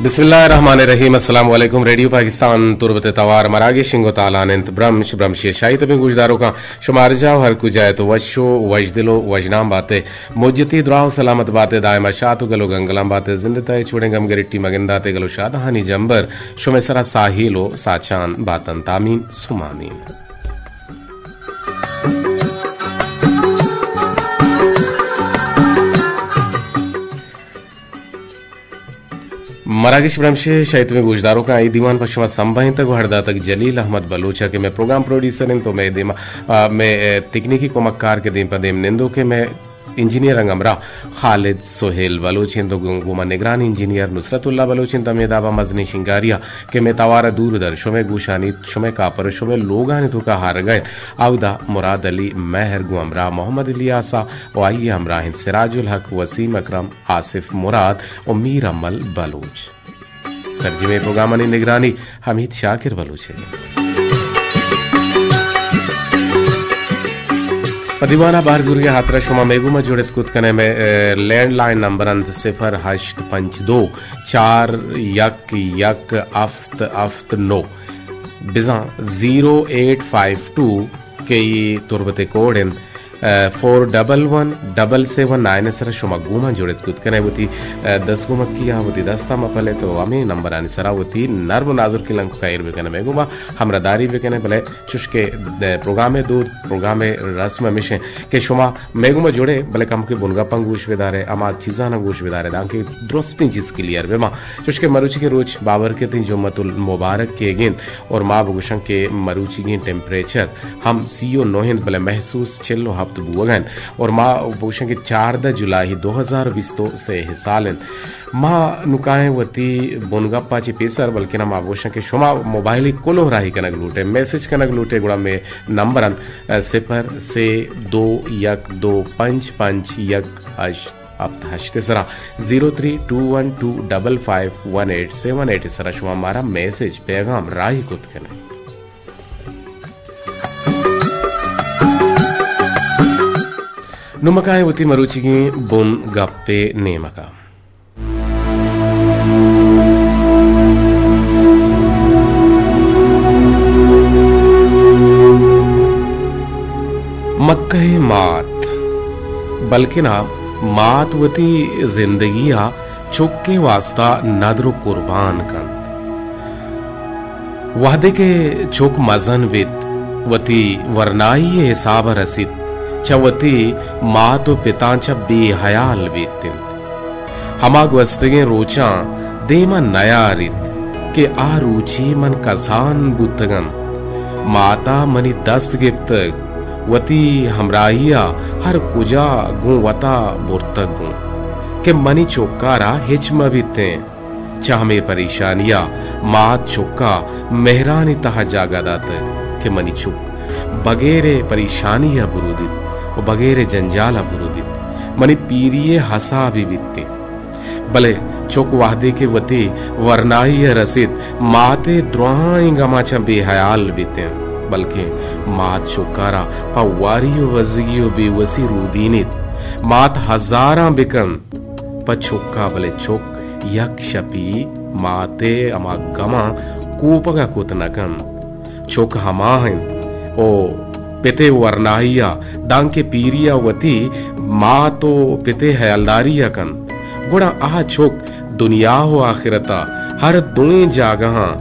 بسم اللہ الرحمن الرحیم۔ السلام علیکم۔ ریڈیو پاکستان تربت توار مراگش انگو تالان انت۔ برمش، برمشی شاہی تبیں گوشداروکاں شما ہر جا و ہر کجا ات و وش و وشدل و وشنام باتے۔ مجتی دراہ و سلامت باتے، دائما شات و گل و گنگلان باتے۔ زندتا اچ وڑیں گم گرٹی مگنداتے، گل و شادہانی جمبر شمے سرا ساہیل و ساچان باتنت۔ آمین ثم آمین۔ مراگش برمشے شاید تمہیں گوشداروکاں اے دیوان پہ شما سمبھائینتگ و ہڑداتگ جلیل احمد بلوچ ء کہ مئے پروگرام پروڈیوسر انت و مئے دیما، آ، مئے، اے، تکنیکی کمکار کہ دیم پہ دیم نندوک ء مئے انجینئر انگ ہمراہ خالد سہیل بلوچ انت و گوں، گوں ما نگران انجینئر نصرت اللہ بلوچ انت۔ ہمے دابا مزنیں شنگاری ء کہ مئے توار ء دور در شمئے گوشانی، شمئے کاپر و شمئے لوگانی توکا ہارگا انت، اودا مراد علی مہر گوں ہمراہ محمد الیاسا و آئی ء ہمراہ انت سراج الحق، وسیم اکرم، آصف مراد و میر امل بلوچ۔ سرجمیں پروگرامانی نگرانی حمید شاکر بلوچ ء۔ پہ دیوان ء بہر زورگ ء ہاترا شما مئے گوما جڑت کت کنے۔ مئے، اے، لینڈ لائن نمبر انت صفر ہشت پنچ دو چار یک یک ہفت ہفت نو، بزاں زیرو ایٹ فائیو ٹو کہ اے تربت ء کوڈ انت، four double one double seven nine ء سرا شما گوما جڑت کت کنے۔ وتی، ء، دست گومکی ء وتی دستا مپلے تو ہمے نمبرانی سرا وتی نرم و نازرکی لنککا ایر بکنے، مئے گوما ہمراہداری بکنے۔ بلے چوشکہ، ء، پروگرام ء دود، پروگرام ء رسم ہمیش انت کہ شما مئے گوما جڑے، بلے کمکے بنگپاں گوش بدارے، ہما چیزانا گوش بدارے، دانکہ درستیں چیز کلیئر بہ باں۔ چوشکہ مروچی کے روچ بابرکتیں جمعۃ المبارک کیگ انت اور ما بگوشاں کہ مروچیگیں ٹیمپریچر ہم سی و نو انت، بلے محسوس چل و ہپت بوگا انت۔ اور ما بگوشاں کہ چاردہ جولائی دو ہزار بیست و سے سال انت۔ ما نکائیں وتی بنگپا چی پیسر، بلکنا ما بگوشاں کہ شما موبائلی کلوہ راہی کنگ لوٹے، میسج کنگ لوٹے، گڑا مئے نمبر انت، صفر سے دو یک دو پنچ پنچ یک ہشت ہپت ہشت سرا، zero three two one two double five one eight seven eight سرا شما مارا میسج، پیغام راہی کت کنے۔ نوں ما کائیں وتی مروچیگیں بن گپے نیمگا۔ مکہ ء مات، بلکنا مات وتی زندگی ء چک ء واستا ندر و قربان کنت۔ وہدے کہ چک مزن بیت، وتی ورنائی ء حساب ء رسیت، چہ وتی مات و پتاں چہ بے حیال بیت انت۔ ہما گوستگیں روچاں دیم ء نیاریت کہ آ روچی من کسان بوتگ انت۔ مات ء منی دست گپتگ، وتی ہمراہی ء ہر کجا گوں وتا برتگ گوں کہ منی چکارا ہچ مہ بیتیں۔ چہ ہمے پریشانی ء مات چک ء مہرانی تہا جاگہ داتگ کہ منی چک بغیر پریشانی ء برودیت و بغیر جنجال ء برودیت، منی پیری ء حسابے بیت۔ بلے چک وہدے کہ وتی ورنائی ء رسیت، مات ء دراہیں گماں چہ بے حیال بیت انت، بلکیں مات چکارا پہ واری و بزگی و بے وسی رودینیت۔ مات ہزاراں بکنت پہ چکا، بلے چک یک شپی مات ء ہما گماں کوپگا کت نہ کنت۔ چک ہما انت او پت ء ورناہی ء دانکہ پیری ء وتی مات و پت ء ہیالداری ء کنت، گڑا آ چک دنیا و آخرت ء ہر دوئیں جاگہاں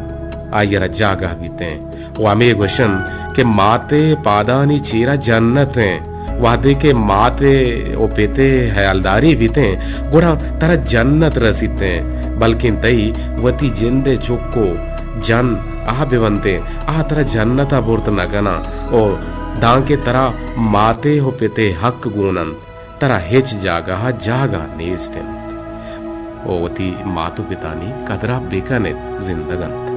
آئی ء را جاگہ بیتیں۔ و ہمے گوشنت کہ مات ء پادانی چیرا جنت انت۔ وہدے کہ مات ء و پت ء ہیالداری بیتیں، گڑا ترا جنت رسیتیں، بلکیں تئی وتی جند ء چک و جن آ بہ بنتیں، آ ترا جنت ء برت نہ کناں۔ و دانکہ ترا مات ء و پت ء حق گون انت، ترا ہچ جاگہ ء جاگہ نیست انت۔ و وتی مات و پتانی قدر ء بکن ات، زندگ انت۔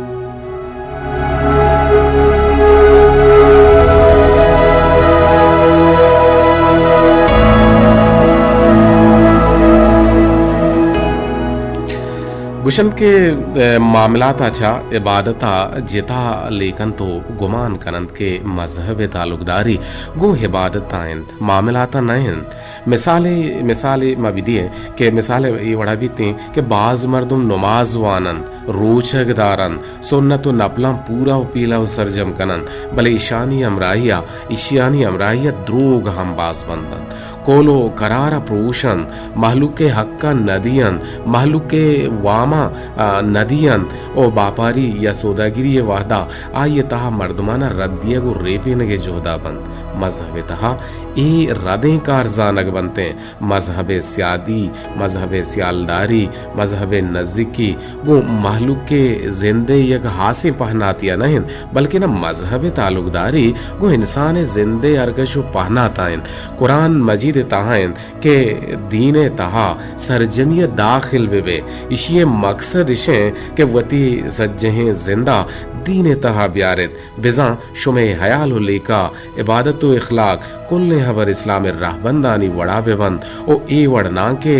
گوشنت کہ، اے، معاملات ء چہ عبادت ء جتا لیکنت و گمان کننت کہ مذہب ء تعلقداری گوں عبادت ء انت، معاملات ء نہ انت۔ مثالے، مثالے ما بدیئیں کہ مثال اے وڑا بیتیں کہ باز مردم نماز وانن، روچگ دارن، سنت و نپلاں پورا و پیلا و سرجم کنن، بلے ایشانی ہمراہیا، ایشانی ہمراہیا دروگ ہم باز بندن۔ کول و قرار پروشن، مہلوک حقا ندیئن، مہلوک واما، آ، ندیئن و باپاری یا سوداگری وہدا آئی تہا مردمانا رد دیگ و ریپینگ جہدا بند۔ مذہب تہا اے ردیں کار زانگ بنتیں۔ مذہب ءِ سیادی، مذہب ءِ سیالداری، مذہب ءِ نزیکی گوں مہلوک ءِ زند ءِ یک ہاسیں پہناتیا نہ انت، بلکنا مذہب ءِ تعلقداری گوں انسان ءِ زند ءِ ارگش و پہناتا انت۔ قرآن مجید ءِ تہا انت کہ دین ءِ تہا سرجمی ءَ داخل بہ بئے۔ ایشی ءِ مقصد اش انت کہ وتی سجہیں زند ءَ دین ءِ تہا بیار ایت۔ بزاں شمئے ہیال و لیکہ، عبادت و اخلاق، کلیں ہبر اسلام ءِ رہبندانی وڑا بہ بنت و اے وڑ ناں کہ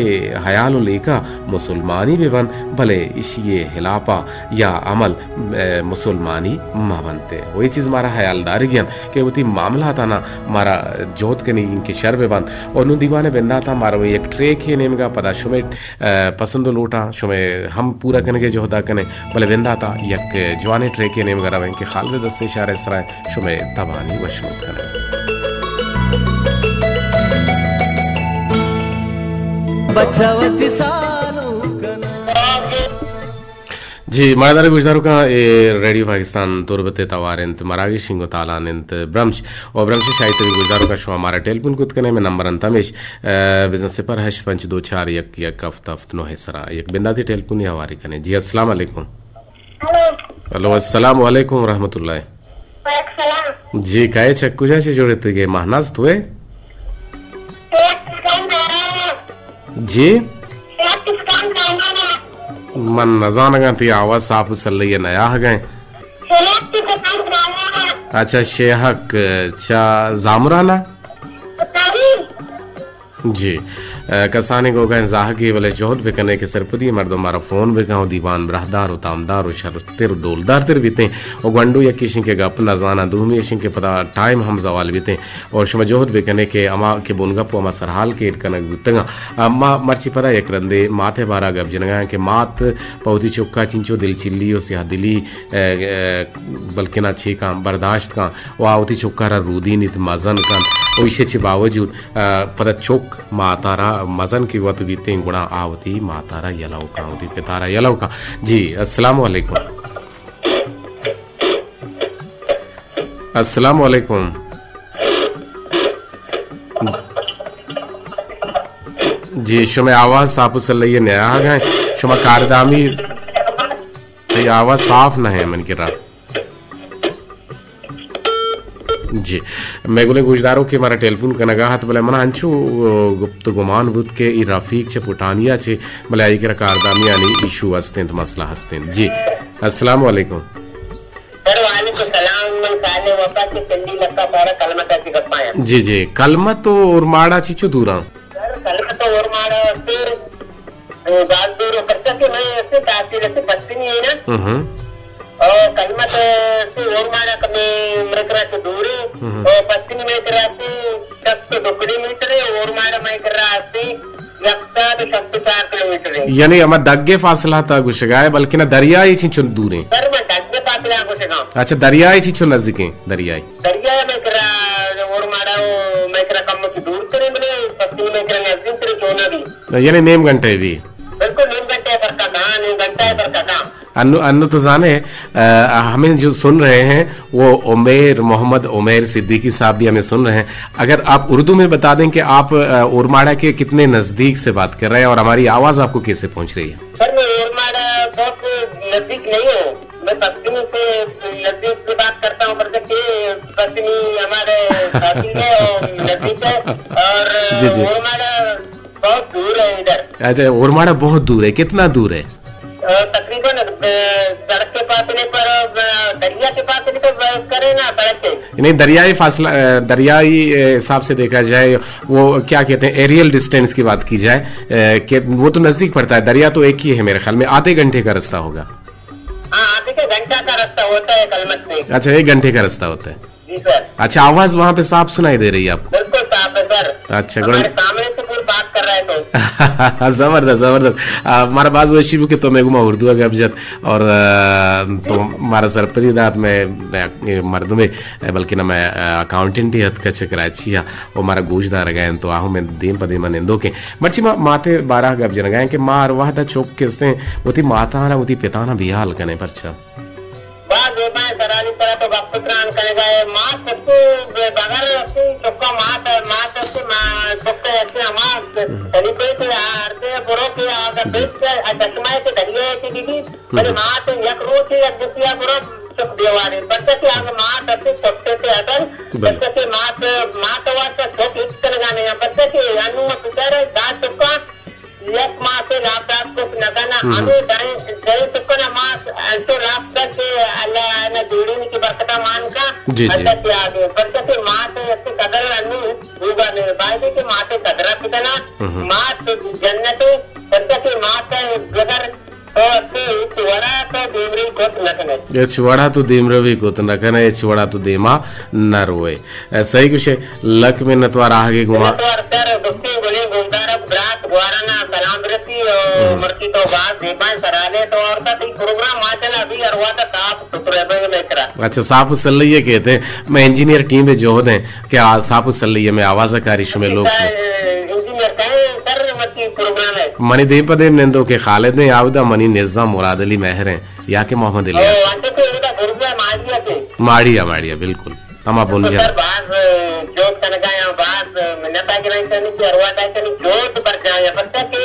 ہیال و لیکہ مسلمانی بہ بنت، بلے ایشی ءِ ہلاپا یا عمل، اے، مسلمانی مہ بنت۔ و اے چیز مارا ہیال دارگی انت کہ وتی معاملاتانا مارا جہد کنگی انت کہ شر بہ بنت۔ و نوں دیوان ءِ بنداتا مارا یک ٹریکے نیمگا پدا شمئے، اے، پسند و لوٹاں شمئے ہم پورا کنگ ءِ جہدا کنیں۔ بلے بنداتا یک جوانیں ٹریکے نیمگا رویں کہ خالد دست اشارہ ءِ سرا شمئے تبانی وشنود کنیں۔ بچا وتی سالونکاں۔ جی، ماہدار گوشداروکاں، اے ریڈیو پاکستان تربت ءِ توار انت، مراگش شنگ و تالان انت، برمش و برمش شاہی تبی گوشداروکاں شما مارا ٹیلیفون کت کنیں، مئے نمبر انت ہمیش، اے، بزاں صفر ہشت پنچ دو چار یک یک ہفت ہفت نو ءِ سرا یک بنداتی ٹیلیفونی ہواری کنیں۔ جی، السلام علیکم۔ ہلو۔ ہلو، السلام علیکم ورحمۃ اللہ۔ وعلیکم السلام۔ جی، کئے چہ کجا چہ جوڑ اتگے؟ مہناز تو ئے؟ جی؟ من نزانگاں، تئی آواز صاف و سلئی ءَ نیاہگ ءَ۔ اچھا، شیہک چہ زامران ءَ؟ جی۔ اے، کسانیں گوگائیں زاہگے، بلے جہد بکنے کہ سرپدی مردم مارا فون بکن و دیوان براہدار و تامدار و شرتر و ڈولدار تر بیتیں۔ و گونڈو یکیشیں کہ گپ نزاناں، دومی ایشیں کہ پدا ٹائم ہم زوال بیتیں۔ اور شما جہد بکنے کہ ہما کہ بنگپ و ہما سرحال کہ ایر کنگ بوتگاں۔ اما مرچی پدا یک رندے مات ءِ بارا گپ جنگا کہ مات پہ وتی چکا چنچو دلچلی و سیاہ دلی، اے، اے، بلکنا چیکاں برداشت کن و آ وتی چکارا رودینیت، مزن کنت و ایشی چہ باوجود، آ، پدا چک ماتارا مزن کہ وت بیتیں، گڑا آ وتی ماتارا یلو کن، وتی پتارا یلو کن۔ جی، السلام علیکم۔ السلام علیکم۔ جی، شمئے آواز صاف و سلئی ءَ نیاہگ ءَ۔ شما کاردامی، تئی آواز صاف نہ ایں من کرا۔ جی، مئے گلیں گوشداروکے مارا ٹیلیفون کنگا ات، بلے منا انچو، آ، گپت و گمان بوت کہ اے رفیق چہ پٹانیا چہ، بلے آئی کرا کاردامیانی ایشو ہست انت، مسئلہ ہست انت۔ جی، السلام علیکم۔ سر، وعلیکم السلام۔ من صالح وفا چہ پنڈی مکہ پارہ کلمت ءَ چہ گپاں۔ جی، جی، کلمت و اورماڑا چنچو دوراں؟ سر، کلمت و اورماڑا ہستے، اے، باز دور و پرچا کہ مئے ہستے تحصیل ہستے پسنی ہے نا۔ ہم۔ او کلمت ہستے اورماڑا کمے مئے کرا چہ دورے۔ ہم۔ او پسنی مئے کرا چہ شست و دو کلومیٹر ہے، اورماڑا مئے کرا ہستے یک سد و شست و چار کلومیٹر ہے۔ یعنی ہما دگے فاصلہ تا گوشگا ہے، بلکنا دریائے چنچو دوریں؟ سر، من دگے فاصلہ گوشگاں۔ اچھا، دریائے چنچو نزدیکیں؟ دریائے۔ دریا مئے کرا، اورماڑا و مئے کرا کمکے دور تریں، بلے پسنی مئے کرا نزدیک تریں، چونا بھی۔ یعنی نیم گھنٹہ بھی؟ بالکل نیم گھنٹہ فرق ءَ کاں، نیم گھنٹہ فرق ءَ کاں۔ انو، انو تو زانے، آ، ہمیں جو سن رہے ہیں، وہ عمیر، محمد عمیر صدیقی صاحب بھی ہمیں سن رہے ہیں۔ اگر آپ اردو میں بتا دیں کہ آپ، آ، اورماڑا کے کتنے نزدیک سے بات کر رہے ہیں اور ہماری آواز آپ کو کیسے پہنچ رہی ہے؟ سر، میں اورماڑا بہت نزدیک نہیں ہوں۔ میں پسنی سے نزدیک سے بات کرتا ہوں، مطلب کہ پسنی ہمارے تحصیل ہے اور نزدیک ہے، اور جی، جی۔ اورماڑا بہت دور ہے ادھر۔ اچھا، اورماڑا بہت دور ہے، کتنا دور ہے؟ آ، تقریباً، آ، سڑک کے پاس نہیں، پر، آ، دریا کے پاس نہیں تو، آ، کرے نا سڑک ہے۔ نہیں، دریائی فاصلہ، آ، دریائی، آ، حساب سے دیکھا جائے، وہ کیا کہتے ہیں، ایریل ڈسٹینس کی بات کی جائے، آ، کہ وہ تو نزدیک پڑتا ہے، دریا تو ایک ہی ہے میرے خیال میں، آدھے گھنٹے کا رستہ ہوگا۔ ہاں، آدھے کے گھنٹہ کا رستہ ہوتا ہے کلمت سے۔ اچھا، ایک گھنٹے کا رستہ ہوتا ہے۔ جی سر۔ اچھا، آواز وہاں پہ صاف سنائی دے رہی ہے آپ کو؟ بالکل صاف ہے سر۔ اچھا، ہمارے گڑ- سامنے سے زبردست، زبردست. آ، مارا باز وشی بو کہ تو مئے گوما اردو ءَ گپ جت اور، آ، تو مارا سرپدی دات. مئے، مئے مردمے، بلکہ نہ مئے، آ، اکاؤنٹنٹ ہی اتکہ چہ کراچی ءَ، او مارا گوش دارگا انت، تو آہو مئے دیم پہ دیم ءَ نندوک انت. مرچی ما مات ءِ بارہ ءَ گپ جنگا ایں کہ ما ہر وہد ءَ چک استیں وتی ماتاں را وتی پتاں را بیال کنیں، پرچا؟ باز زیبائیں سرالی سرا تو گپ تران کنگا ئے. مات سچی بغیر اسی چکا مات، مات اسی ما، چکا اسی ہما سلیبے کہ آ ہردے برو کہ آگا بیت کہ آ چشمہ کہ دریا کہ بی بی، بلے مات یک روچے یک دسیا برو چک دیوارے. پرچا کہ آگا مات اسی چکے تے اصل، پرچا کہ مات، مات واسطہ چک ہچ کنگا نہیں. پرچا کہ انو بیچارہ دا چکا یک ماسے لاپ دات کت نہ کناں، ہمے دائیں، دائیں چکنا ماس انچو لاپ دات کہ اللہ آنا جوڑینی کی برکتا مان کا، جی، جی. اللہ تیاگے. پرچا کہ مات ءِ قدر انو بوگا نے، بایدے کہ مات ءِ قدر ات کناں، مات جنت ءِ، پرچا کہ مات ءِ بغیر تو اسی ہچ وڑا تو دیمروی کت نہ کنے. ہچ وڑا تو دیمروی کت نہ کنے، ہچ وڑا تو دیما نہ روئے. اے، صحیح گوشے، لک منت وار آہگے گما. منت وار سر، دوستیں گلیں گلدار ءَ برات گواران ءَ سلام برسی او مرچی تو باز زیبائیں سرالے تو اور کا تئی پروگرام ماشاءاللہ ابھی ہر وہد ءَ صاف ستھرے بے مترا. اچھا، صاف و سلئی ءَ کہتے ہیں، مئے انجینئر ٹیم ءِ جہد ایں کہ آ صاف و سلئی ءَ مئے آواز ءَ کاری شمے لوگ سے. انجینئر کہیں سر مرچی پروگرام ءَ؟ منی دیم پہ دیم نندوکے خالد ایں، آودا منی نزاں مراد علی مہر ایں یا کہ محمد الیاس. او، انچو کہ اودا گرگا ماڑی ءَ تھے. ماڑی ءَ، ماڑی ءَ، بالکل. ہما بنجاہ. سر باز جہد کنگا یا باز منت ءَ گرائیں کنی کہ ہر وہد ءَ کنی جہد برجاہ یا، پرچا کہ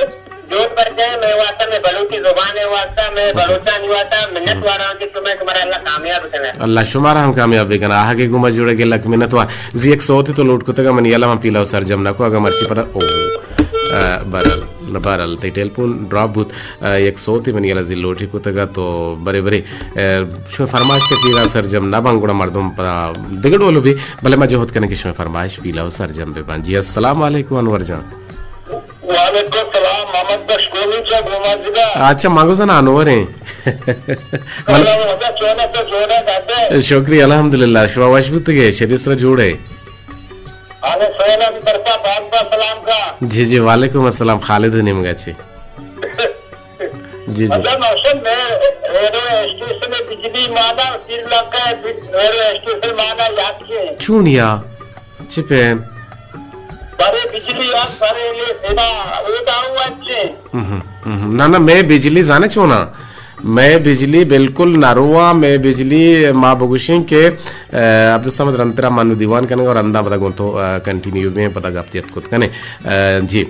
جہد برجاہ مئے واسطہ، مئے بلوچی زبان ءِ واسطہ، مئے بلوچانی واسطہ منت وار آں کہ شمئے، شمارا اللہ کامیاب کنے. اللہ شمارا ہم کامیاب بکنا. آہگے گما جوڑے گے لک منت وار. زی یک سوتے تو لوٹ کتگا منی یلا من پیلا و سرجم نکو اگا مرچی پدا او. آ، بہرحال، بہرحال، تئی ٹیلیفون ڈراپ بوت. آ، یک سوتے منی یلا زی لوٹی کتگا تو برے برے، آ، شو فرمائش کہ پیرا سرجم نہ بان گڑا مردم پدا دگہ ڈولو بی، بلے ما جہد کنیں کہ شمئے فرمائش پیلا و سرجم بہ بان. جی، السلام علیکم انور جان. وعلیکم السلام، محمد بخش گومی چا گوما زگا. اچھا، ما گوزن انور ایں. سلام، وجہ چونا تو جوڑا داتے. شکریہ، الحمدللہ، شما وش بوتگے، شریف سر جوڑے. آنے سوینا دی طرفا باز باز سلام کا. جی، جی، وعلیکم السلام، خالد نیمگا چی. جی، جی. مطلب، مقصد میں ریڈیو اسٹیشن بجلی مانا، سری لنکا ریڈیو اسٹیشن مانا یاد کے. چونیا؟ چی پیم؟ برے بجلی آ، برے لے سینا، او داو اچھے. ہم، ہم، ہم. نہ، نہ، مئے بجلی زانے چونا؟ مئے بجلی بالکل نہ رواں، مئے بجلی ما بگوشیں کہ، آ، عبدالصمد رندترا من دیوان کنگا اور رندا پدا گوں تو، آ، کنٹینیو بیں، پدا گپ جت کت کنے. آ، جی.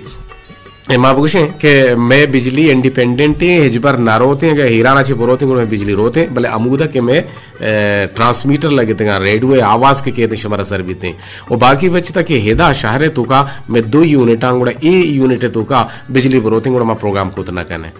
اے ما بگوشیں کہ مئے بجلی انڈیپینڈنٹ ایں، ہچبر نہ روتیں، اگہ ایران ءَ چہ بروتیں گڑا مئے بجلی روتیں، بلے ہمودا کہ مئے، اے، ٹرانسمیٹر لگتگاں، ریڈیو ءِ آواز کہ کیت شمارا سر بیتیں. و باقی بچتا کہ ہدا شہر ءِ توکا مئے دو یونٹاں گڑا اے یونٹ ءِ توکا بجلی بروتیں گڑا ما پروگرام کت نہ کنیں.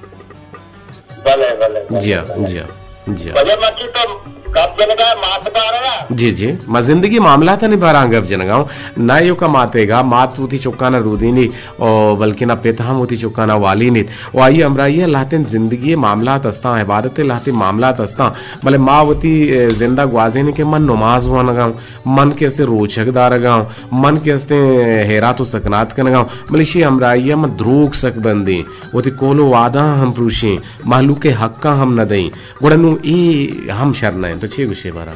بلے، بلے، بلے، جی ہاں، بلے. جی ہاں، جی ہاں. بلے مرچی تو گپ جنگا مات بارا. جی، جی، ما زندگی معاملاتانی بارا گپ جنگا اوں. نہ ایوکا ماتے گا، مات وتی چکانا رودینی او بلکنا پت ہم وتی چکانا والینیت. و آئی ہمراہی لہتیں زندگی معاملات استاں، عبادت لہتیں معاملات استاں. بلے ما وتی، اے، زندا گوازینی کہ من نماز وانگا اوں. من کہ استیں روچگ دارگا اوں، من کہ استیں حیرات و سکنات کنگا اوں، بلے اشی ہمراہی ءَ من دروگ سک بندیں، وتی قول و وعدہ ہم پروشیں، مہلوک ءِ حقاں ہم نہ دئیں، گڑا نوں اے ہم شر نہ انت. تو چے گوشے بارا؟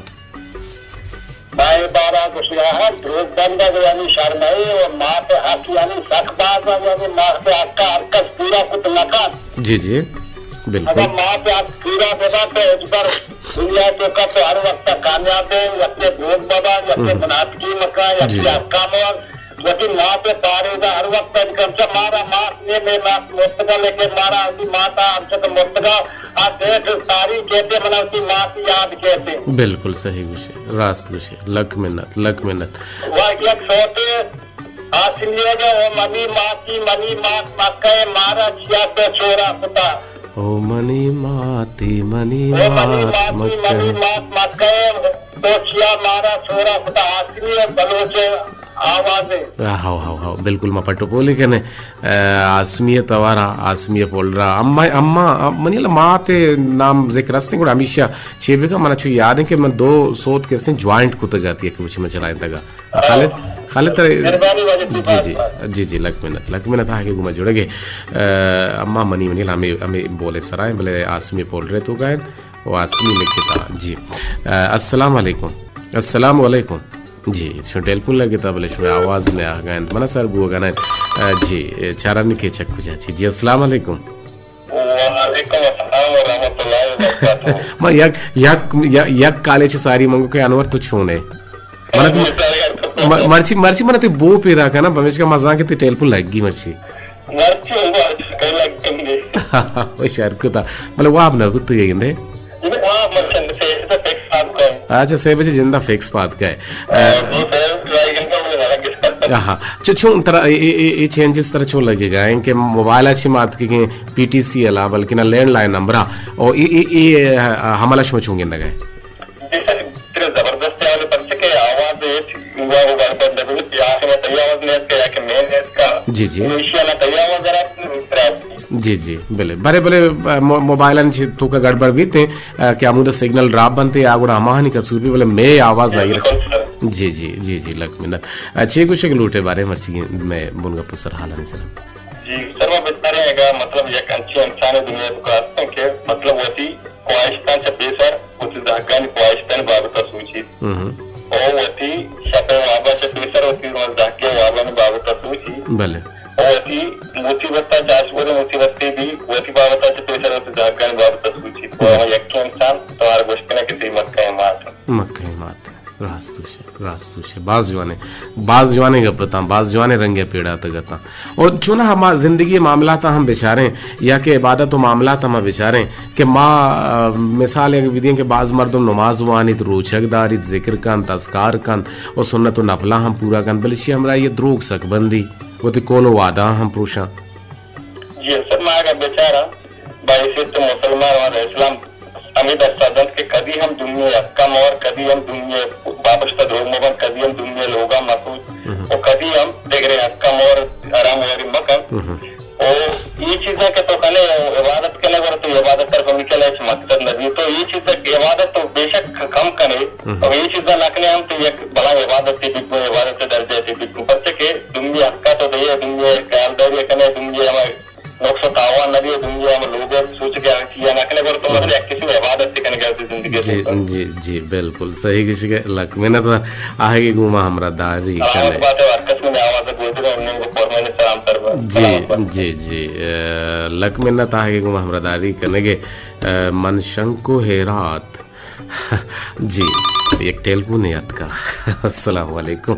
ما اے بارا گوشگا ہم دروگ بندگ یعنی شر نہ اے و مات ءِ حق یعنی سک باز، یعنی مات ءِ حق ہر کس پورا کت نہ کنت. جی، جی، بالکل. اگاں مات ءِ حق پورا بہ بنت تو ہچبر دنیا ءِ توکا تو ہر وقت کامیاب ئے، یکے دروگ مہ بان، یکے منافقی مکن، یکے حقا مہ ور. وتی مات ءِ پاریزا ہر وقت انت. چہ مارا مات نے، مئے مات مرتگا، لیکن مارا وتی مات ءَ ہمچک مرتگا، آ دیکھ ساری کیتے منا وتی مات یاد کیتے. بالکل صحیح گوشے، راست گوشے، لک منت، لک منت. و یک سوتے آسمیگ ءَ، او منی ماتی، منی مات مکہ ءَ، مارا چیا تو چورا کتا. او منی ماتی، منی او منی مات ماتی، منی مکہ ءَ. مات مکہ ءَ، تو چیا مارا چورا کتا. آسمی ءَ بلوچ ءَ، آواز ہے۔ ہاں، ہاں، ہاں، ہاں، بالکل ما پٹو پولی کنے۔ آ، آسمی توارا، آسمی پولرا، اما، اما، منی لا مات نام ذکر است، گڑا ہمیشہ چے بکا، منا چو یاد ہے کہ من دو سوت کسیں جوائنٹ کتگا تی، یک وچ من چلائیں تگا۔ خالد، خالد ترا، مہربانی واجہ جی، جی، جی، جی، لک منت، لک منت آ کہ گما جڑگے۔ آ، اما منی، منی لا ہمیں، ہمیں بولے سرائیں، بلے آسمی پولرے تو گائیں، و آسمی لکھتا۔ جی۔ آ، السلام علیکم۔ السلام علیکم۔ جی، شو ٹیلیفون لگتا، بلے شو آواز نے آگا انت، منا سر بو گنا انت۔ آ، جی، چارانی کے چک کجا چی۔ جی، السلام علیکم۔ وعلیکم السلام ورحمۃ اللہ وبرکاتہ۔ ما یک، یک، یک، یک کالے چ ساری منگو کہ انور تو چونے؟ من تی، م-، مرچی، مرچی من تی بو پیدا کنا، پمیشکا مزاں کہ تی ٹیلیفون لگی مرچی۔ مرچی، مرچی کئی لگی دے۔ وہ شر کتا۔ مطلب واب نہ بوت گئی گندے؟ واب مرچی سے، سے فکس پاد کا ہے۔ اچھا، سے بجے جندا فکس پاد کا ہے۔ دو سے ڈرائی گھنٹہ میں لگا کے۔ ہاں۔ چو-، چون ترا اے، اے، اے، اے چینجز ترا چون لگے گا ہیں کہ موبائل اچھی مات کے پی ٹی سی الا، بلکہ نہ لینڈ لائن نمبر آ، او اے، اے، اے، آ، حملہ شما چون گندگا ہے؟ جی سر، ترے زبردست ہے، پرچہ کہ آواز ہچ وا وہ گڑبڑ نہ بی، یا کہ میں تئی آواز نیت کا، یا کہ میں نیت کا۔ جی، جی۔ ایشی نہ تئی آواز ذرا خراب۔ جی، جی، بلے۔ بلے، بلے، آ، مو-، موبائل ان چی تو کا گڑبڑ بیتے، آ، کہ امود سگنل ڈراپ بنتے، آ گڑا ہماہنی قصور بی، بلے میں آواز آئی رس-، بالکل سر۔ جی، جی، جی، جی، لک منت۔ آ، چے گوشے کہ لوٹے بارے مرچی میں بنگا پسر حالانی سر۔ جی، سر، ما بچارے اگا مطلب یک انچی انسان دنیا تو کا ہستن کہ مطلب وتی خواہشتاں چہ پیسر وتی زہگانی خواہشتانی بابت ء سوچیت۔ ہم۔ او وتی شپ ء واب ء چہ پیسر وتی زہگ ء وابانی بابت ء سوچیت۔ بلے۔ او وتی مصیبت ء چاش بودے مصیبت تے بی وتی بابت ء چہ پیسر وتی زہگانی بابت ء سوچیت۔ او بلے۔ ہما یکیں انسان توار گوشت کنه کہ تی مکہ ء مات۔ مکہ ء مات۔ راست گوشے، راست گوشے۔ باز جوانے، باز جوانے گپتاں، باز جوانے رنگے پیڑا تگتاں۔ اور چوناہا ما زندگی معاملات ہم بچاریں یا کہ عبادت و معاملات ہم بچاریں کہ ما، آ، مثال یک بدیں کہ باز مردم نماز وانیت، روچگ داریت، ذکر کنت، اذکار کنت و سنت و نفلاں ہم پورا کنت، بلے شی ہمراہ یہ دروگ سک بندی، وتی قول و وعدہ ہم پروشاں۔ جی سر، ما اگر بچاراں، بحیثیت مسلمان و اسلام ہمے درس ء دنت کہ کدی ہم دومی ء حق ء مہ ور، کدی ہم دومی ء بابشت ء دروگ مہ بنت، کدی ہم دومی ء لوگ ء مہ سوچ، مہم۔ و کدی ہم دگرے حق ء مہ ور، حرام واری مہ کن۔ مہم۔ و اے چیزاں کہ تو کنے عبادت کنے گڑا تو عبادت ء پمیشا ہچ مقصد نہ بیت۔ تو اے چیز ء عبادت تو بے شک کم کنے، مہم۔ و اے چیزاں نہ کنے ہم تو یک بلاہیں عبادتے بیت گوں، عبادت ء درجہ تے بیت گوں۔ پرچہ کہ دومی ء حق ء تو دئے، دومی ء خیالداری کنے، دومی ء ہمے نقص و تاوان نہ بیت، دنیا ہم لوگ ء سوچ کہ آنچی یا نہ کنے، گڑا تو مطلب یک قسم عبادت تے کنگا وتی زندگی ء جی، توکا۔ جی، جی، بالکل صحیح گشگ ء۔ لک منت و آہگے گوں ما ہمراہ داری سلامت کنے۔ بات ہے، ہر کس من آواز گوش دے، انہیں کو فرمائنے سلام تر بات۔ جی، سلامت بات۔ جی، جی، اے، لک منت آہگے گوں ما ہمراہ داری کنگے، اے، من شنکو ہیرات۔ جی، یک ٹیلیفون یات کا۔ السلام علیکم۔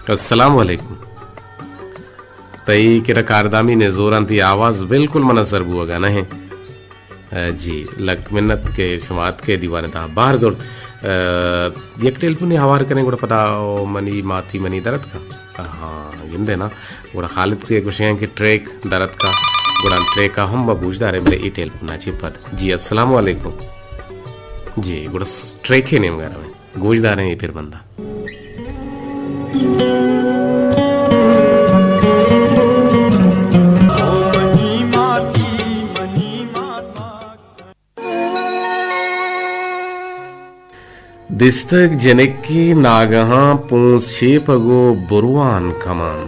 السلام علیکم۔ تئی کرا کاردامی نزوراں، تئی آواز بالکل منا سر بوگا نہ ایں۔ اے، جی، لک منت کہ شما اتکے دیوان ء تہا بہر زرت۔ اے، یک ٹیلیفونے ہوار کنیں گڑا پدا او منی ماتی منی در اتکا۔ ہاں، گندے نا۔ گڑا خالد کہ گوشیں کہ ٹریک در اتکا۔ گڑا ٹریک ء ہم ما گوش داریں بلے اے ٹیلیفون ء چہ پد۔ جی، السلام علیکم۔ جی، گڑا س-، ٹریک ء نیمگا رویں۔ گوش داریں اے پھر بندہ۔ دیستگ جنکے ناگہاں پونز شیپگ و بروان کمان۔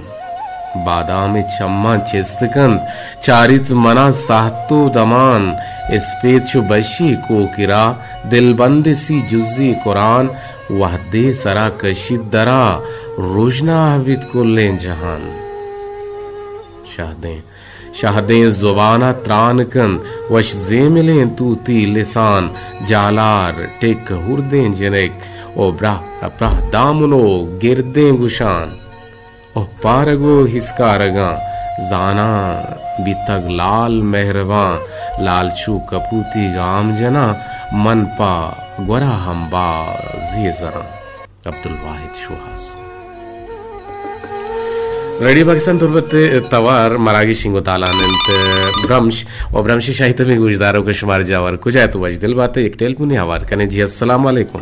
بادام چماں چست کنت، چاریت منا ساہت و دمان۔ اسپیت چو بشی کوکرا، دلبند سی جزی قرآن۔ وہدے سرا کشیت درا، رژناہ بیت کلیں جہان۔ شہدیں، شہدیں زبانا تران کنت، وش زیملیں توتی لسان۔ جالار ٹک ہردیں جنک، او براہ پراہ دامن و گردیں گشان۔ اوپارگ و ہسکارگاں زاناں بیتگ لال مہرباں، لال چو کپوتی گام جناں، من پہ گورا ہم بازے زراں۔ عبدالواحد شوہاز۔ ریڈیو پاکستان تربت توار مراگش انگو تالان انت برمش و برمش شاہی تمی گوشدارو کہ شمار جاور کجا تو واج دل بات یک ٹیلیفونی ہوار کنے۔ جی السلام علیکم۔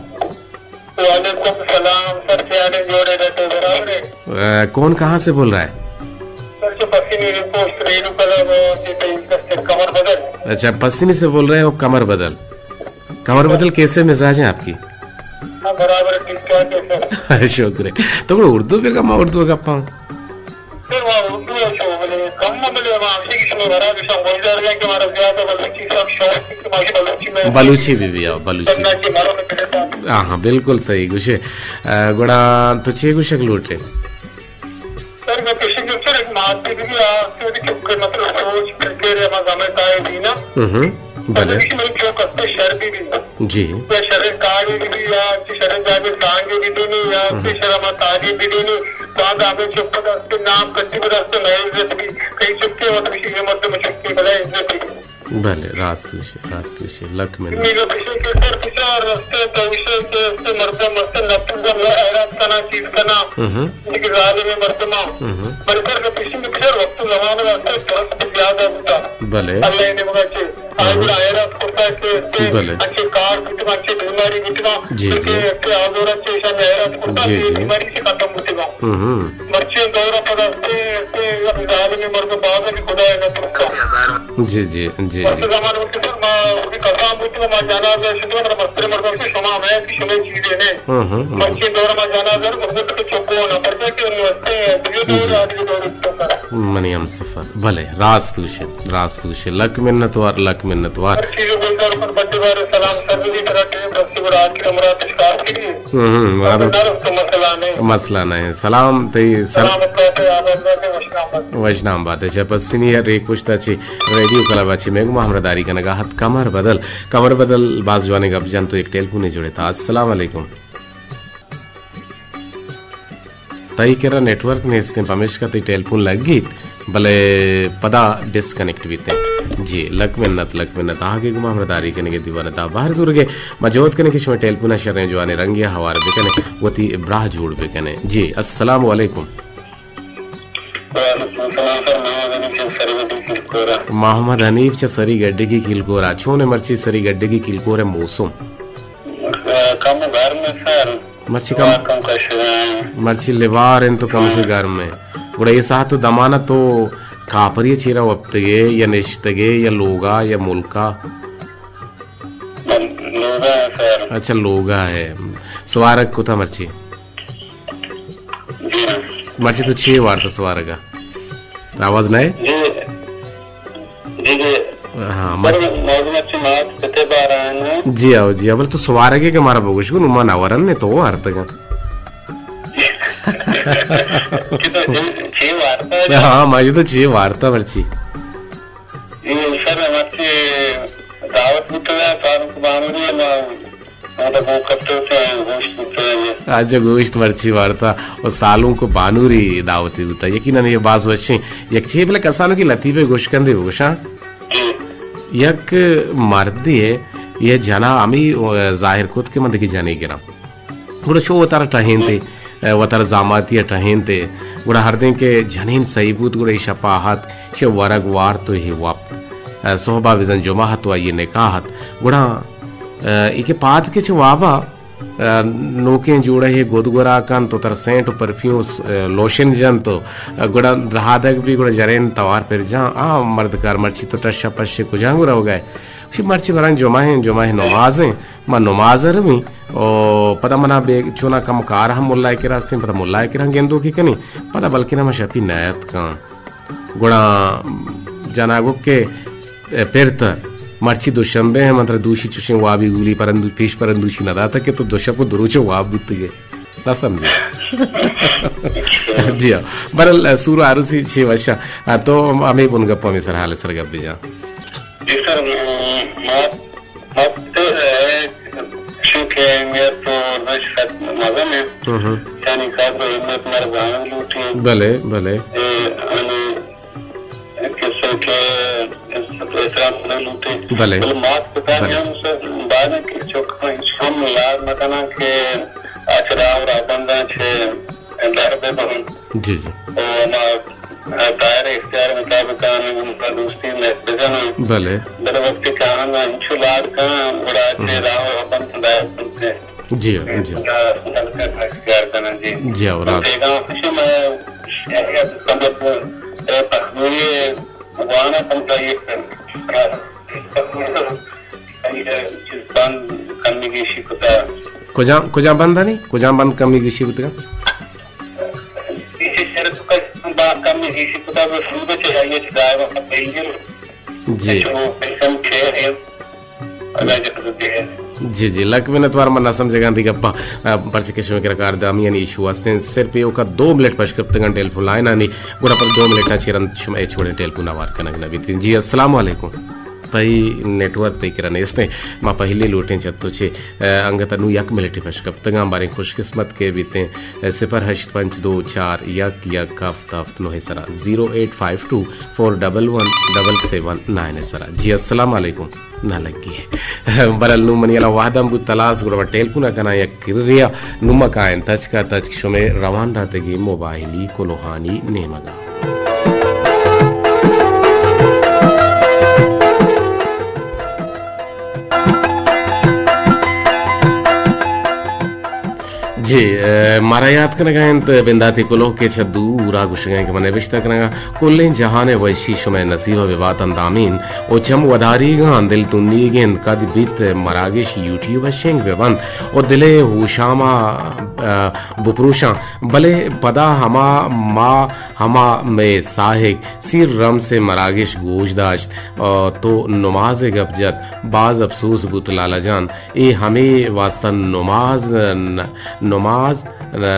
وعلیکم السلام سر۔ جوڑے رہتے برابر ہے۔ اے، کون کہاں سے بول رہا ہے؟ سر، جو پسنی پوسٹ ریڈو کلب اور یہ تئی کمر بدل۔ اچھا، پسنی سے बोल रहे हो, कमर बदल। कमर बदल, कैसे मिजाज हैं आपकी? ہاں، برابر ہے، ٹھیک ٹھاک ہے سر۔ شکر ہے۔ تو گڑا اردو بہ گپ، ما اردو گپ ہوں۔ سر، ما اردو ہے، شو بلے کم، بلے ما ہمیشہ کی شما برابر شما گوشدار جائیں کہ ہمارا زیادہ بلوچی سب شوق ہے کہ ما بلوچی میں بلوچی بھی، بھی آؤ، بلوچی۔ کرنا کہ مارا میں کرتا۔ ہاں، ہاں، بالکل صحیح گوشے۔ آ، گڑا تو چے گوشگ لوٹے؟ سر، میں پیشن جو سر ایک مات بھی آ کے چپ کر، مطلب سوچ فکر ہے، ما زمے تائے بھی نا۔ ہوں، بلے۔ مطلب کہ میرے چوک ہستے شر بھی بھی۔ جی۔ یا شر کاری بھی یا کہ شر جاگے سانگے بھی دینی یا کہ شر ہما تعلیم بھی دینی۔ تو آ دامے چپ دستے نام کچی دستے نئے عزت بھی۔ کئی چپ کے مطلب کہ یہ مردم چپ کے بلا عزت بھی۔ بلے، راست گوشے، راست گوشے، لک منت۔ میگا پیشن کہ سر بچار رستے، تو ایشی کہ استے مردم استے نپوزا حیرات کنا، چیز کنا، ہوں۔ لیکن ظالم مردم ہوں۔ بلے سر پیشن کہ بچار وقت زمانہ رستے درست زیادہ بوتا۔ بلے۔ اللہ نے مگا چے۔ آئی گڑا حیرات کرتا کہ استے بلے۔ اچھے کار بوتگا، اچھے بیماری بوتگا، جی، جی۔ اچھے آزورا چے شان حیرات کرتا جی، کہ جی۔ بیماری سے ختم بوتگا۔ ہوں۔ مرچی دور پدا استے، استے ظالم مردم باز بھی خدا ہے نہ ترکا۔ جی، جی، جی، پس جی۔ زمان وقت سر ما وتی کسان بوتگا، ما جنازہ شدگا، مطلب مستر مردم سے شما ہمیں کہ شما چیزیں نے۔ ہوں، ہوں، ہوں۔ مرچی دور ما جنازہ غربت کے چکو نہ پڑتا کہ انہوں استے دیگہ دور جی۔ آدگہ دور اتکا۔ منی ہم سفر۔ بلے، راست گوشے، راست گوشے۔ لک منت وار، لک منت وار۔ ہر چیز گلزار کن بچے بارے سلام سر بھی کرا کہ بس گڑا آخر مراد اشکار کے لیے۔ ہوں، ہوں، مراد۔ مسئلہ نہیں۔ مسئلہ نہیں۔ سلام تئی سر۔ سلامت بات ہے، آباد بات ہے، وشنام بات ہے۔ وشنام بات ہے۔ چہ پسنی ریک پشتا چی ریڈیو کلب چی میں گما ہمراہ داری کنگا ہت کمر بدل۔ کمر بدل باز جوانے گپ جن تو ایک ٹیلیفون جوڑے تا۔ السلام علیکم۔ تئی کرا نیٹ ورک نیستیں، پمیشکا تئی ٹیلیفون لگیت، بلے پدا ڈسکنیکٹ بیتیں۔ جی، لک منت، لک منت۔ آہگے گما ہمراہ داری کنگے دیوان تا بہر زورگے۔ ما جہد کنیں کہ شما ٹیلیفون شریں جوانیں رنگے ہوار بکنے، وتی براہ جوڑ بکنے۔ جی، السلام علیکم۔ وعلیکم السلام سر، محمد حنیف چہ سری گڈگی کلکورا۔ محمد حنیف چہ سری گڈگی کلکورا۔ چون مرچی سری گڈگی کلکور موسم؟ کم گرم سر۔ مرچی کم، کم کشگا۔ مرچی لیوار انت تو کم ہاں۔ کے گرم ہے۔ گڑا یہ ساعت تو دمانا تو کاپری چیرا وپتگے یا نشتگے یا لوگا یا ملکا؟ من لوگا ہے سر۔ اچھا، لوگا ہے۔ سوارگ کتا مرچی؟ جی ہاں۔ مرچی تو چی وارتا سوارگا؟ آواز نئے؟ جی۔ جی، جی۔ ہاں، مر- سر، موضوع اچھی مات کتے بارا ہے نا؟ جی آؤ، جی آؤ، بل تو سوارگے کہ مارا بگوش گو، نو ما نورن نے تو وارتگا۔ چی تو چی، چی وارتا ہے؟ ہاں، مجھے تو چی وارتا مرچی۔ جی، سر، مرچی دعوت بوتگا، فاروق بانوری، ما مطلب، وہ کپتے ہوتے ہیں، گوشت بوتے ہیں یہ۔ اچھا، گوشت مرچی وارتا و سالونک و بانوری دعوتی بوتا۔ یقیناً یہ باز وشیں یک چیز، بلے کسانو کی لطیفے گوش کندے بگوشاں۔ جی۔ یک مردے ہے، یہ جنا ہمی ظاہر کت کہ من دگہ جنے گراں۔ گڑا شو وتارا ٹہینت، جی۔ وتارا زاماتی ٹہینت۔ گڑا ہر دن کہ جنین صحیح بوت، گڑا یہ شپا ہت، شے ورگ وارت و یہ وپت۔ سہبا بزن جمعہ ہت و یہ نکاح ہت۔ گڑا ء، اے کہ پاد کہ چہ وابا، ء، نوکیں جوڑہ ء گد گورا کنت و تر سینٹ و پرفیوم و س-، ء، لوشن جنت و، ء، گڑا رہادگ بی گڑا جرین توار پر جان، آ مردکار مرچی تو ٹشا پشے کجانگو روگا ئے؟ گوشی مرچی بران جمعہ ہیں، جمعہ نماز ہیں، ما نماز رویں و پدا منا بے چونا کم کار ہم ملا کرا استیں، پدا ملا کرا گندو کی کنی، پدا بلکنا ما شپی نیت کن۔ گڑا جناگو کہ پرتہ مرچی دوشنبے ہم انتر دوشی چوشیں وابی گولی پرندو-، پیش پرندوشی نداتہ کہ تو دوشپ و دروچ واب بوتگے۔ نہ سمجھے؟ جی ہاں۔ برل سور عروسی چی وشا۔ آ، تو ہمیں بن گپ ہمیں سر حال سر گپ بجا۔ جی سر، م-، ما وقت، ء، چونکہ میت و رش خط مزن انت، ہم۔ یعنی قدر و اہمیت مارا زانگ لوٹی۔ بلے، بلے۔ ء، یعنی کسے کہ عزت و احترام کنگ لوٹی۔ بلے۔ بلے مات پتانی بلے۔ ہم سر بعد کہ چک ہم لاڈ مکناں کہ آ چہ راہ و راہبنداں چہ در بہ بنت۔ جی، جی۔ و ہما دائرہ اختیار مطابق آناں گوں دوستی مہر بجناں۔ بلے۔ بلے وقتی کہ آناں انچو لاڈ کناں، گڑا چہ ہم۔ راہ و بند دائر کنت۔ جی، جی۔ جی، اور آپ۔ پیغام ہے، میں یہ سمجھ، اے، پخنوری وانا سمجھائیے۔ بند کمی گیشی کتا۔ کجام، کجام بند نہیں؟ کجام بند کمی گیشی بوتگا؟ پیچھے شعر تو کم، بند کمی گیشی کتا، وہ سمجھو چاہیے کہ دائما پہلے جی۔ تو بالکل ٹھیک ہے۔ جی، جی، لک منت وار، من نہ سمجھگاں دی گپا، آ، پرچہ کہ شما کرا کار دامی یعنی ایشو ہستیں، صرف ایوکا دو منٹ پش کپتگاں ٹیلیفون لائن آنی، گڑا پر دو منٹ چیرن شما ایچ وڑیں ٹیلیفون آوار کنگ نہ بیتیں۔ جی، السلام علیکم۔ تئی نیٹ ورک تئی کرا نیستیں، ما پہلے لوٹیں چہ تو چے، آ، انگت نو یک منٹ پش کپتگاں، باریں خوش قسمت کے بیتیں، آ، صفر ہشت پنچ دو چار یک یک ہفت ہفت نو سرا، zero eight five two four double one double seven nine سرا۔ جی، السلام علیکم۔ نہ لگی۔ برل نو منی الان وہدم بوت تلاس، گڑا من ٹیلیفون کناں یک کریا نمکائیں تچکا تچک شمے روان داتگی موبائلی کلوہانی نیمگا۔ جی، اے، مارا یاد کنگا انت بنداتی کلوہ کہ چہ دورا گوشگا انت کہ من نبشتہ کنگا، کلیں جہان وشی شمئے نصیب بباتن دامین۔ و چم وداریگاں دل تنیگ انت کد بیت مراگش یوٹیوب شنگ ببنت و دل ہوشاما، آ، بپروشاں۔ بلے پدا ہما ما، ہما مئے ساہگ سیر رمس مراگش گوش داشت، آ، تو نماز گپ جت، باز افسوس بوت لالا جان۔ اے ہمے واسطہ نماز ن-، نماز،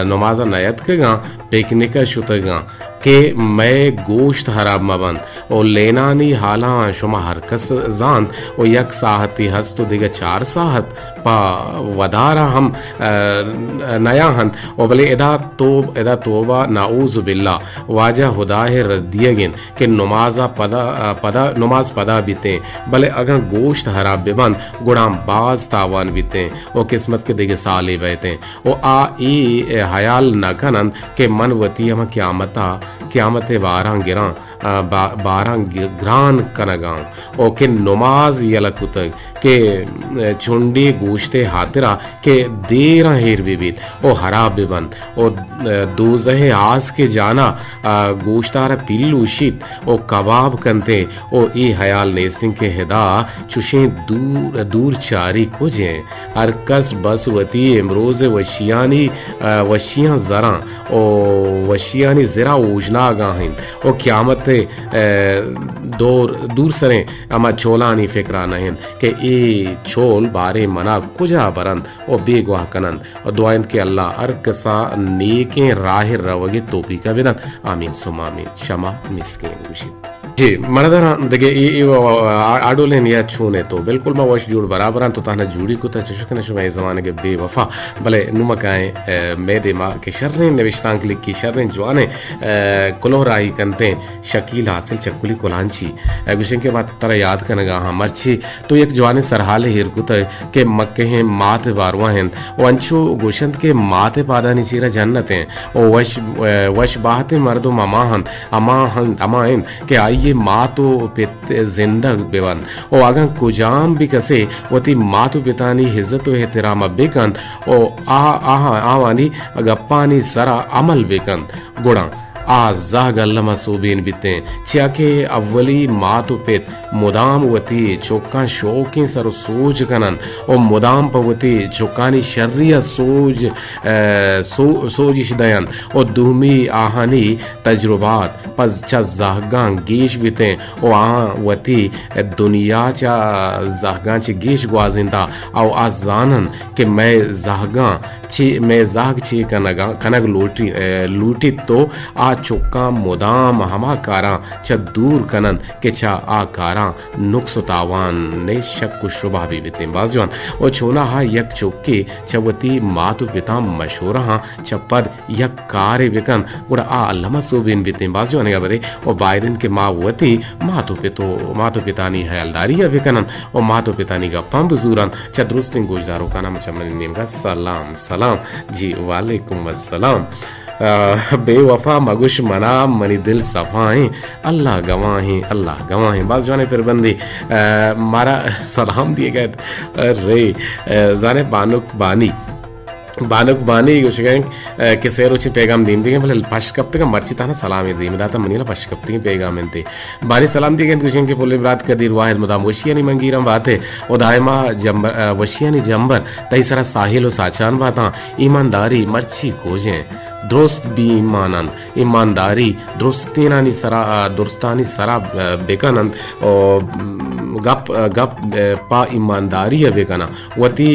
نماز ء نیتکگاں، پکنک ء شتگاں کہ مئے گوشت ہراب مہ بنت و لینانی حالاں شما ہر کس زانت و یک ساہتے ہست و دگہ چار ساہت پہ ودار ء ہم، ء، نیا انت و بلے ادا توب، ادا توبہ نعوذ باللہ واجہ ہدائے رد دیگ انت۔ کہ نماز ء پدا، پدا، نماز پدا بیتیں، بلے اگاں گوشت ہراب بہ بنت، گڑا باز تاوان بیتیں و قسمت کہ دگہ سالے بئیتیں و آ اے ہیال نہ کننت کہ من وتی ہما قیامت ء، قیامت ء باراں گراں، آ، با-، باراں گ-، گران کنگاں و کہ نماز یلہ کتگ۔ کہ چنڈے گوشتے ہاترا کہ دیراں ہیر بہ بیت و ہراب بہ بنت و دوزہ آس کہ جانا، آ، گوشتارا پیلوشیت و کباب کنتے و اے ہیال نیستیں کہ ہدا چوشیں دور، دور چاری کجیں۔ ہر کس بس وتی امروز وشیانی، آ، وشیاں زراں و وشیانی زرا اوژناگاں انت و قیامت، آ، دور، دور سریں ہما چولانی فکرا نہ انت۔ کہ اے چول باریں منا کجا برنت و بیگواہ کننت و دعا انت کہ اللہ ہر کسا نیکیں راہ روگ توفیقہ بدنت۔ آمین ثم آمین۔ شما مسکین گوشیت۔ جی، مرداں دگہ اے، اے و-، و-، آ-، آڈولیں یا چونے تو بالکل ما وش جوڑ برابراں تو تہنا جوڑی کتا چشکن شما اے زمانگ بے وفا، بلے نمکائیں، اے، مے دیما کہ شریں نوشتانک لکھی، شریں جوانیں، اے، کلوہ راہی کنتیں۔ شکیل حاصل چکولی کلانچی۔ اے گوشن کہ ما ترا یاد کنگا ہاں، مرچی تو یک جوانیں سرحالے ہیر کتگ کہ مکہیں مات بارواں انت و انچو گوشنت کہ مات پادانی چیرا جنت انت و وش، وش باہتیں مردم ہما انت، ہما انت، ہما انت کہ آئی مات و پت زندگ بہ بنت و اگاں کجام بھی کسے وتی مات و پتانی عزت و احترام بکنت و آ، آ، آوانی گپانی سرا عمل بکنت، گڑا آ زہگ الم ء سوبین بیتیں، چیا کہ اولی مات و پت مدام وتی چکاں شوکیں سر و سوج کننت و مدام پہ وتی چکانی شری ء سوج، ء، سو-، سوجش دینت و دومی آہانی تجربات پہ چہ زہگاں گیش بیتیں و آہاں وتی دنیا چہ زہگاں چہ گیش گوازینتا او آ زاننت کہ مئے زہگاں چی، مئے زہگ چی کنگا، کنگ لوٹی، ء، لوٹیت تو آ چکاں مدام ہما کاراں چہ دور کننت کہ چہ آ کاراں نقص و تاوان ء شک و شبہ بہ بیتیں۔ باز جوان۔ و چوناہا یک چکے چہ وتی مات و پتاں مشورہاں چہ پد یک کارے بکن، گڑا آ الما سوبین بیتیں۔ باز جوانیں ہبرے و باید انت کہ ما وتی مات و پت و، مات و پتانی ہیالداری ء بکنن و مات و پتانی گپاں بزورن۔ چہ درستیں گوشداروکاں ہم چہ منی نیمگا سلام، سلام۔ جی، وعلیکم السلام۔ آ، بے وفا مگوش منا، منی دل صفائیں، اللہ گواہیں، اللہ گواہیں۔ باز جوانیں پربندے، آ، مارا سلام دیگا ات۔ ارے، آ، زانے بانک بانی۔ بانک بانی گوشگ ءَ انت، ءَ، کہ سے روچیں پیغام دیم دیگ ءَ، بلے پش کپتگ ءَ، مرچی تہنا سلامے دیم داتگ، منی لا پش کپتگیں پیغام انت۔ بانی سلام دیگ ءَ انت، گوشیں کہ پلیں برات قدیر واحد مدام وشیانی منگیراں بات ئے، و دائما جمبر، ءَ، وشیانی جمبر تئی سرا ساحل و ساچان باتاں، ایمانداری مرچی کوجیں، درست بی ایمان انت، ایمانداری درستینانی سرا، ءَ، درستانی سرا، ءَ، بکن انت، و گپ، گپ، ءَ، پہ ایمانداری ءَ بکن انت۔ وتی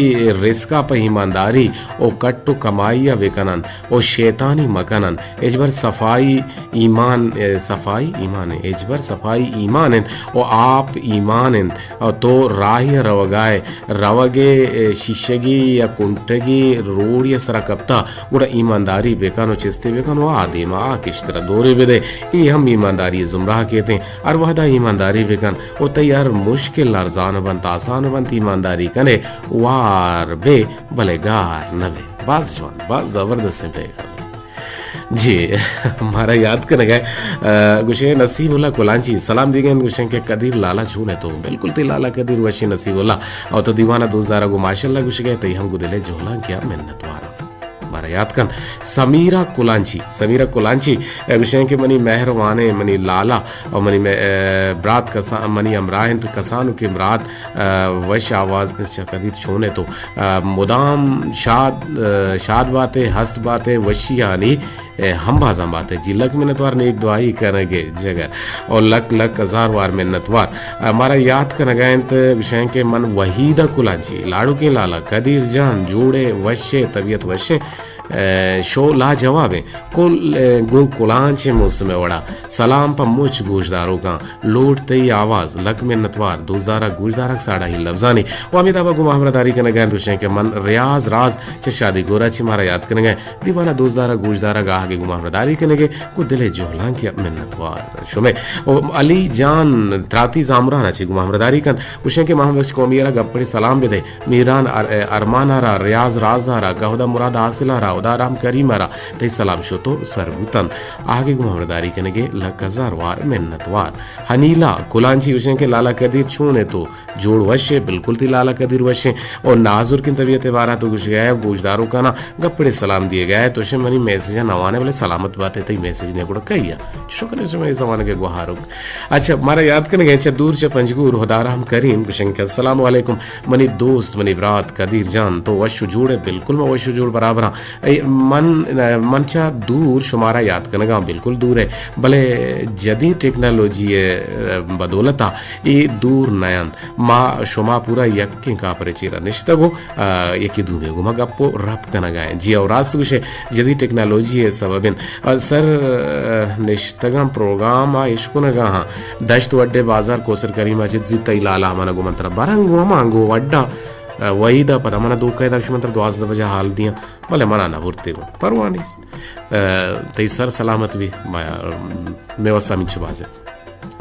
رزق ءَ پہ ایمانداری و کٹ و کمائی ءَ بہ کن انت و شیطانی مہ کن انت۔ ہچبر صفائی ایمان، صفائی ایمان انت، ہچبر صفائی ایمان انت و آپ ایمان انت۔ و تو راہی ءَ روگ ءَ ئے، روگ ءَ شیشگی یا کنٹگی روڑی ءِ سرا کپتا، گڑا ایمانداری بہ کن و چستے بہ کن و آ دیما آ کشترا دورے بدے۔ اے ہم ایمانداری زمرہ کیت انت۔ ہر وہدا ایمانداری بہ کن۔ و تئی ہر مشکل ارزان بنت، آسان بنت، ایمانداری کنے، وار بے، بلے گار نہ بے۔ باز جوان، باز زبردستیں پیغام۔ جی، مارا یاد کنگ ءَ، ءَ، گوشے نصیب اللہ کلانچی سلام دیگ ءَ انت، گوشیں کہ قدیر لالا چون ئے تو؟ بالکل تئی لالا قدیر وشیں نصیب اللہ۔ او تو دیوانہ دوست دارگ و ماشاءاللہ گوشگ ءَ ئے، تئی ہم گوں دل ءِ جہلانکی ءَ منتواراں۔ مارا یاد کن سمیرہ کلانچی، سمیرہ کلانچی، ءَ، گوشیں کہ منی مہروانیں، منی لالا و منی مہ-، ءَ، برات کسان، منی ہمراہ انت، کسانکیں برات، ءَ، وش آواز چہ قدیر چون ئے تو؟ ءَ، مدام شاد، ءَ، شاد بات ئے، ہست بات ئے، وشیانی، ءَ، ہمبازاں بات ئے۔ جی لک منتوار نیک دعائی کنگ ءِ جگر۔ او لک لک ہزار وار منتوار۔ ءَ، مارا یاد کنگ ءَ انت، گوشیں کہ من وحیدہ کلانچی، لاڑوکیں لالا، قدیر جان، جوڑ ئے، وش ئے، طبیعت وش ئے؟ ءَ، شو لاجواب انت۔ کل، ءَ، گوں کلانچیں موسم ءِ وڑا۔ سلام پہ مچ گوشداروکاں۔ لوٹ تئی آواز، لک منتوار۔ دوستدارگ، گوشدارگ ساڑاہی لبزانی۔ و ہمے دابا گوں ما ہمراہداری کنگ ءَ انت، گوشیں کہ من ریاض راز چہ شادی گورا چہ مارا یاد کنگ ءَ انت۔ دیوانہ دوستدارگ، گوشدارگ آہگے گوں ما ہمراہداری کنگ ءَ، گوں دل ءِ جہلانکی ءَ منتوار شمے۔ و علی جان تراتی زامران ءَ چہ گوں ما ہمراہداری کنت، گوشیں کہ محمد بخش قومی ءَ را گپڑے سلام بدے۔ میران ار-، ارمان ءَ را، ریاض راز ءَ را، گہدا مراد حاصل ءَ را، ہدارام کریم ءَ را، تئی سلام شت و سر بوت انت۔ آہگے گوں ہمراہداری کنگ ءَ لک ہزار وار منتوار۔ حنیلہ کلانچی گوشیں کہ لالا قدیر چون ئے تو؟ جوڑ وش ئے؟ بالکل تئی لالا قدیر وش انت۔ او نازرکیں طبیعت ءِ بارہ ءَ تو گوشگ ءَ ئے، گوشداروکاں گپڑے سلام دیگ ءَ ئے، تو شے منی میسج ءَ نہ وان ئے، بلے سلامت بات ئے، تئی میسج نے گڑا کئی ءَ؟ شکر انت شمئے زمانگ ءِ گوہاروک۔ اچھا، مارا یاد کنگ ءَ انت چہ دور چہ پنجگور ہدارام کریم گوشنت کہ السلام علیکم، منی دوست، منی برات قدیر جان، تو وش و جوڑ ئے؟ بالکل ما وش و جوڑ برابر آں۔ اے من، من چہ دور شمارا یاد کنگ ءَ آں، بالکل دور ئے، بلے جدید ٹیکنالوجی ءِ بدولت ءَ اے دور نہ انت۔ ما شما پورا یکیں کاپر ءِ چیرا نشتگ و، آ، یکے دومی ءَ گوما گپ و رپ کنگ ءَ ایں۔ جی او راست گوش ئے، جدید ٹیکنالوجی ءِ سبب انت۔ آ، سر، آ، نشتگاں پروگرام ءَ اش کنگ ءَ آں۔ دشت وڈے بازار کوسر کریم ءَ چہ زیت تئی لالا من ءَ گوں من ترا برنگ و ہمانگو وڈا، آ، وحید ءَ پدا من ءَ دھوکہ دات، شمن ترا دوازدہ بجہ حال دیاں، بلے من ءَ نہ برتے گوں۔ پرواہ نیست۔ آ، تئی سر سلامت بی، ما، مئے واستا ہمینچو باز انت۔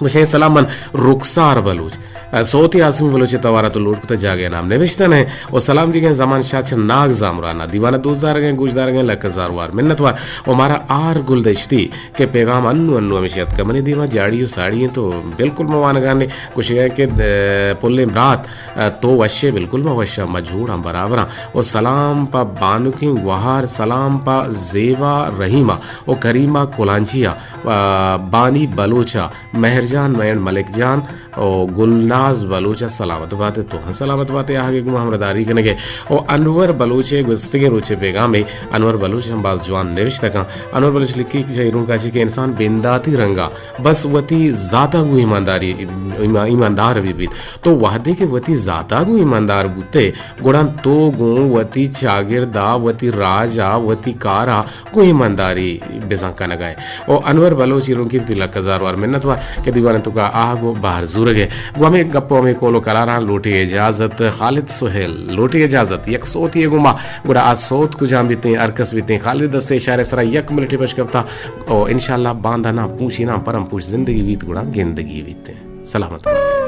گوشیں سلام من رخسار بلوچ، ء، صوتی آسمی بلوچ ء توار ء تو لوٹ کتہ جاگہ ء نام نبشتہ نہ انت۔ و سلام دیگیں زمان شاہ چہ ناگ زامران ء دیوان ء دوست دارگیں گوشدارگیں لک ہزار وار منت وار۔ و مارا آر گلدشتی کہ پیغام انو انو ہمیشی اتکہ منی دیما جاڑی و ساڑی انت و بالکل من وانگا نے گوشگا کہ، ء، پلیں برات، ء، تو وشے بالکل ما وشاں ما جوڑاں برابراں۔ و سلام پہ بانکیں گوہار، سلام پہ زیبا رحیما و کریما کلانچیا۔ ء، بانی بلوچ ء، مہر جان، مین ملک جان و گلناز بلوچ ء سلامت بات ئے، تو ہم سلامت بات ئے، آہگے گوں ہمراہداری کنگ ئے۔ و انور بلوچ ء گوستگیں روچ ء پیغامے، انور بلوچ ہم باز جوان نوشتہ کن۔ انور بلوچ لکھی کہ شعروں کا چی کہ انسان بنداتی رنگا بس وتی ذاتا گوں ایمانداری، ایما-، ایماندار بہ بیت۔ تو وہدے کہ وتی ذاتا گوں ایماندار بوتے، گڑا تو گوں وتی چاگردا، وتی راجا، وتی کارا گوں ایمانداری بزاں کنگ ء ئے۔ و انور بلوچ ء رونکی وتی لک ہزار وار منت وار کہ دیوان ء توکا آہگ و بہر زورگ ء۔ گوں ہمے گپ و ہمے کول و قراراں لوٹی اجازت خالد سہیل، لوٹی اجازت یک سوتی ء گوں ما، گڑا آ سوت کجام بیتیں، ہر کس بیتیں، خالد دست ء اشارہ ء سرا یک منٹے پش کپتا۔ و انشاءاللہ باندا ناں پوشی ناں پرم پوش زندگی بیت گڑا گندگی بیتیں۔ سلامت بات۔